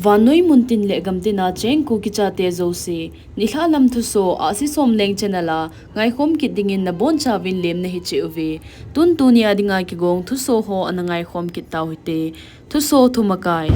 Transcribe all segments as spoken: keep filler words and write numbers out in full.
Vannoi muntin le gamtina cheng Kuki chate jouse, nilhah lam thuso, Ahsi Somleng channel a ngaikhom kit dingin nabonchauvin lemna hiche uve. Tun tunia dinga kigong thuso ho ana ngaikhom kit tau hite. Thuso thumakai.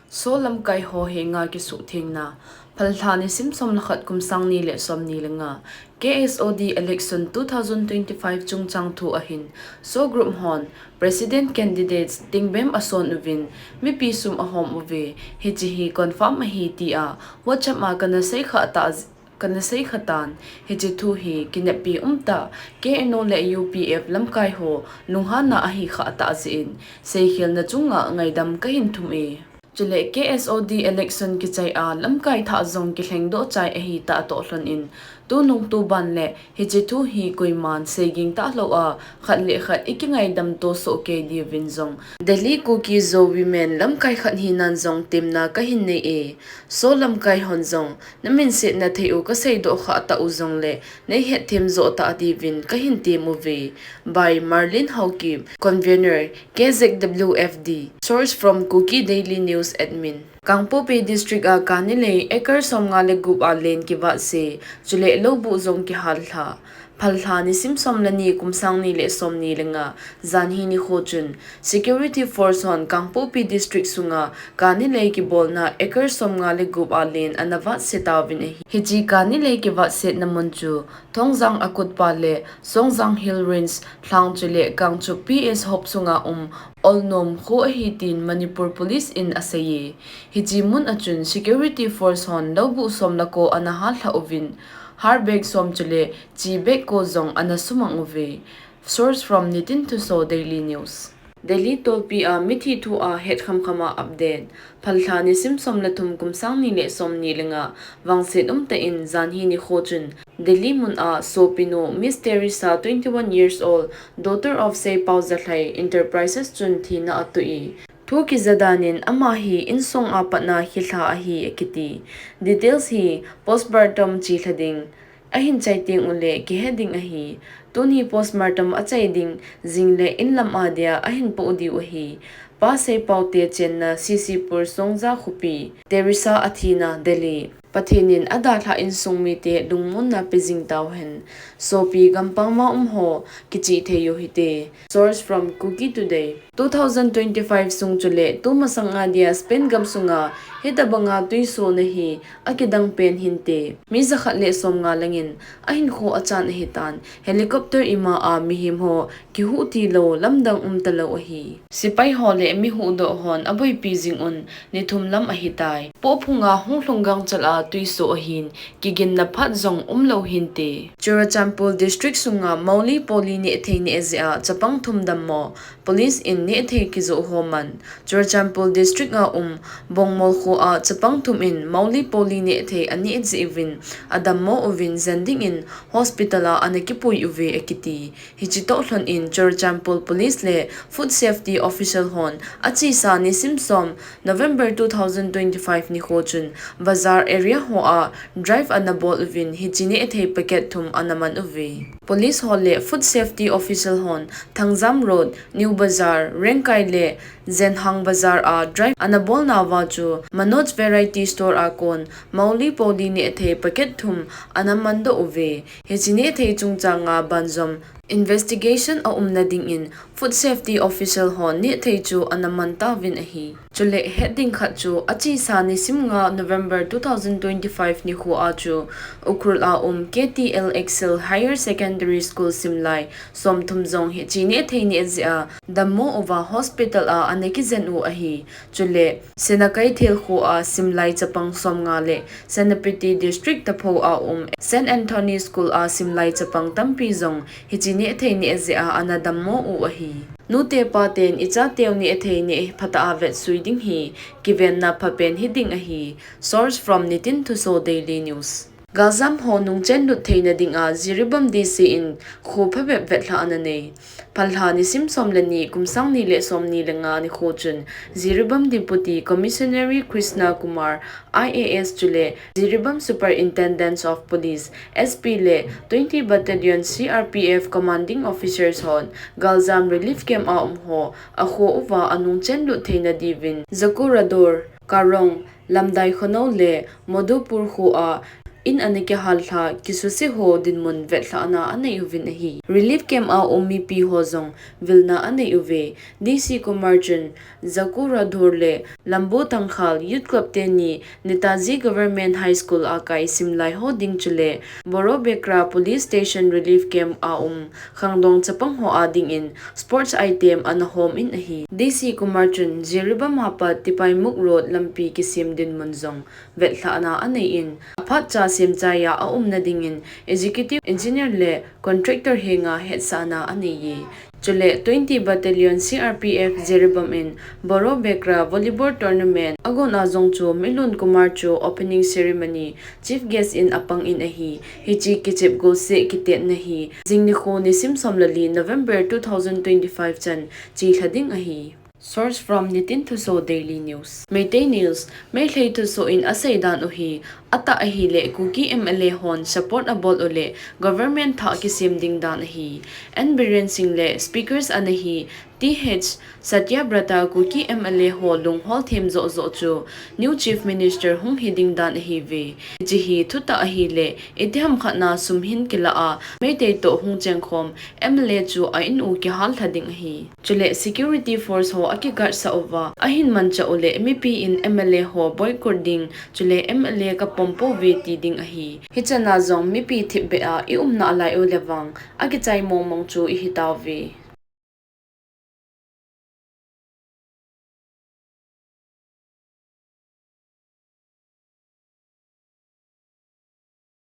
So lamkai ho henga kisuhthengna. Phalbi lha nisim som le khat kum sang ni le som ni le nga. K S O D election two thousand twenty-five chungchang thu ahin, So group hon president candidates tingbem ason uvin, mipi sum ahom uve, hiche hi confirm ahi tia WhatsApp a kana seikha ta, kana seikha tan, hiche thu hi kinepi umtah, K N O le U P F lamkai ho lunghanna ahi kha tah jeh in, seikhelna chunga ngaidam kahin thum e. Chule K S O D election kichai a lamkai thah jong kilhengdoh chai ahi tah toh lhon in, tunung tuban le hiche thu hi koiman seiging talou a, khat le khat ikingaidam to soh kei diuvin jong Delhi Kuki Zo Women lamkai khat hinan jong temna kahin nei e. So lamkai hon jong namin setna thei u kaseidoh kha tah u jongle neihet them joh tah diuvin kahin tem uve. By Marlene Haokip, Convener, K Z W F D. Source from Kuki Daily News Admin. Kangpokpi District a kani lei acre somnga le gup a len kivatse, chule loubuh jong kihal lha. Phalbi lha nisim som le ni kum sang ni le som ni le nga, janhi nikho chun, Security Force hon Kangpokpi District sunga kani lei kibolna acre somnga le gup a len ana vatse tauvin ahi. Hiche kani lei kivatsetna mun chu, Thongjang Akutpa le Songjang Hill Range lhang chule Kangchup P S hop sunga um Olnom kho ahi tin Manipur Police in asei e. Hiche mun a chun Security Force hon loubuh som le ko ana hal lha uvin, har bag som chule chi bag ko jong ana sumang uve. Source from Nitin Thuso Daily News. Delhi tolpi a mithi thu a het khamkham a update. Phalbi lha nisim som le thum kum sang ni le som ni le nga, vangset umtah in janhi nikho chun Delhi mun a sopinu Miss Teresa, twenty-one years old, daughter of Seipao Jalhai Enterprises chun thina atoh e. Thu kija dan in ama hi insung a patna khilha ahi akiti. Details hi postmortem chi lha ding ahin chai teng ule kihe ding ahi. Tuni postmortem achai ding jing le inlam a dia ahin poh diu ahi. Pa Seipao te chenna C C Pur Songja khopi. Teresa athina Delhi. Pathen in adalhah insung mite lungmonna pe jing tauhen. Sopi gampam a um ho kichihthei u hite. Source from Kuki Today. Two thousand twenty-five sung chule tumasang a dia Spain gam sunga hitabanga tuisona hi akidang pen hinte. Mi jakhat le somnga langin ahinkho achan ahitan, helicopter ima a mihem ho kihuhti lou lamdang umtalou ahi. Sepai ho le mi huhdoh hon aboipi jing un nithum lam ahitai. Pohphung a hunglhung gangchal a tuiso ahin, kiginna phat jong umlou hinte. Churachandpur District sunga Mowli Poli nehthei neh jeh a chapang thum dammo, Police in nehthei kijoh ho man. Churachandpur District a um Bongmol kho a chapang thum in Mowli Poli nehthei aneh jeh uvin adammo uvin jen dingin hospital a ana kipui uve akiti. Hiche toh lhon in Churachandpur Police le Food Safety Official hon achesa nisim som November two thousand twenty-five nikho chun bazar area ho a drive ana bol uvin hiche nehthei packet thum ana man uve. Police ho le Food Safety Official hon Thangjam Road, New Bazar, Rengkai le Zenhang Bazar a drive ana bolnauva chu Manoj Variety Store a kon Mowli Poli nehthei packet thum ana mandoh uve. Hiche nehthei chungchanga banjom investigation aumna dingin Food Safety Official hon nehthei chu ana man tauvin ahi. Chule het ding khat chu achesa nisim nga November two thousand twenty-five nikho a chu Ukhrul a um K T L Excel Higher Secondary School simlai somthum jong hiche nehthei neh jeh a dammo uva hospital a ana kijen u ahi. Chule Senakeithel kho a simlai chapang somnga le Senapati District Tapho a um Saint Anthony School a simlai chapang tampi jong hiche nehthei neh jeh a ana dammo u ahi. Nute paten ichateu nehthei neh phatah a vetsui ding hi kivenna phapen hiding ahi. Source from Nitin Thuso Daily News. Galjam ho nungchen lut theina dinga Jiribam D C in kho phabep vetlhah ana nei. Phalbi lha nisim som le ni kum sang ni le som ni le nga nikho chun Jiribam Deputy Commissioner Krishna Kumar I A S chule Jiribam Superintendent of Police S P le twenty Battalion C R P F Commanding Officers hon Galjam Relief Camp a um ho akho uva anungchen lut theina diuvin Jakurador Karong, Lamdai Khonou le Madhupur kho a in ana kihal lha kisuse ho dinmun vetlhahna anei uvin ahi. Relief camp a um mipi ho jong vilna anei uve. D C Kumar chun Jaku Radhur le Lambu Tangkhal Youth Club teni Netaji Government High School a kai simlai ho ding chule Borobekra Police Station Relief Camp a um khangdong chapang ho a dingin sports item ana hom in ahi. D C Kumar chun Jiribam a pat Tipaimukh Road lampi kisem dinmun jong vetlhahna anei in, aphat cha semchai a aumna dingin executive engineer le contractor henga hetsahna anei e. Chule twenty Battalion C R P F Jiribam in Borobekra Volleyball Tournament agon a jong chu Milun Kumar chu opening ceremony chief guest in apang in ahi. Hiche kichep golseh kitetna hi jing nikho nisim som le li November two thousand twenty-five chan chelha ding ahi. Source from Nitin Thuso Daily News. Meitei News, Meitei Thuso in asei dan u hi, atah ahile Kuki M L A hon support abol u le government thah kisem ding dan ahi. N Biren Singh le speakers ana hi, Th Satyabrata Kuki M L A ho lunghol them joh joh chu new chief minister hung hi ding dan ahiuve. Hiche hi thutah ahile, itiham khat na sum hin kila a, Meitei toh hung chengkhom M L A chu a in u kihal lha ding ahi. Chule security force ho akiguard sah uva, ahin manchah u le mipi in M L A ho boycott ding, chule M L A kapom pouve ti ding ahi. Hichana jong mipi thipbeh a i um nalai u le vang, akichai mong mong chu ihi tauve.